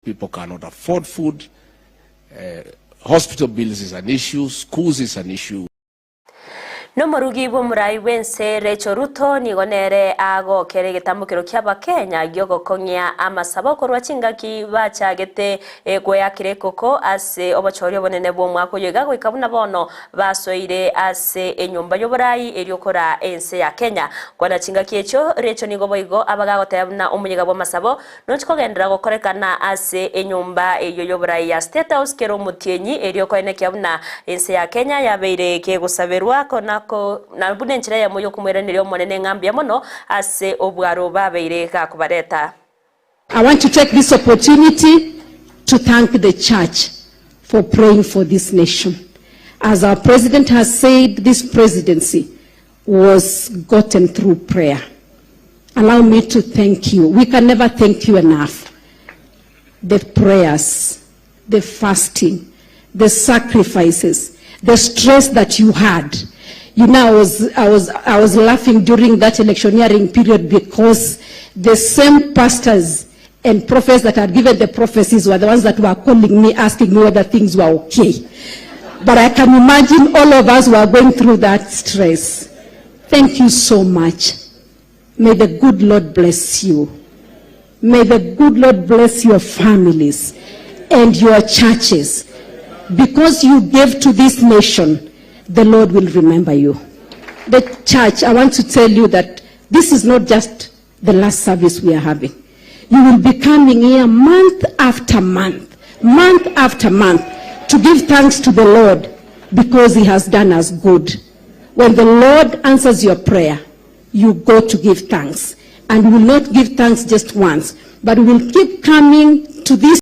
People cannot afford food, hospital bills is an issue, schools is an issue. Nomorugi bw'omorai bw'ense Rachel Ruto nigo nere agokera egetambokero ki'Abakenya gi'ogokong'ia amasabo korwa chingaki bachagete goeakera ekoko ase obochori obonene bw'omwaka oyo iga goika buna bono basoire ase enyomba y'oborai erio koraa ense ya Kenya. Kwana chingaki echio Rachel nigo boigo abaga agoteba buna omoyega bw'amasabo Nochi kogenderera gokorekana ase enyomba eyio y'oborai ya State House kera omotienyi erio koenekia buna ense ya Kenya yabeire kegosaberwa na na buna enchera eyemo y'okomoiraneria Omonene ng'a mbuya mono ase obwaro babeire gakobareta. I want to take this opportunity to thank the church for praying for this nation. As our president has said, this presidency was gotten through prayer. Allow me to thank you. We can never thank you enough. The prayers, the fasting, the sacrifices, the stress that you had. You know, I was laughing during that electioneering period because the same pastors and prophets that had given the prophecies were the ones that were calling me, asking me whether things were okay. But I can imagine all of us were going through that stress. Thank you so much. May the good Lord bless you. May the good Lord bless your families and your churches. Because you gave to this nation, the Lord will remember you. The church, I want to tell you that this is not just the last service we are having. You will be coming here month after month, month after month, to give thanks to the Lord because he has done us good. When the Lord answers your prayer, you go to give thanks. And we will not give thanks just once, but we will keep coming to this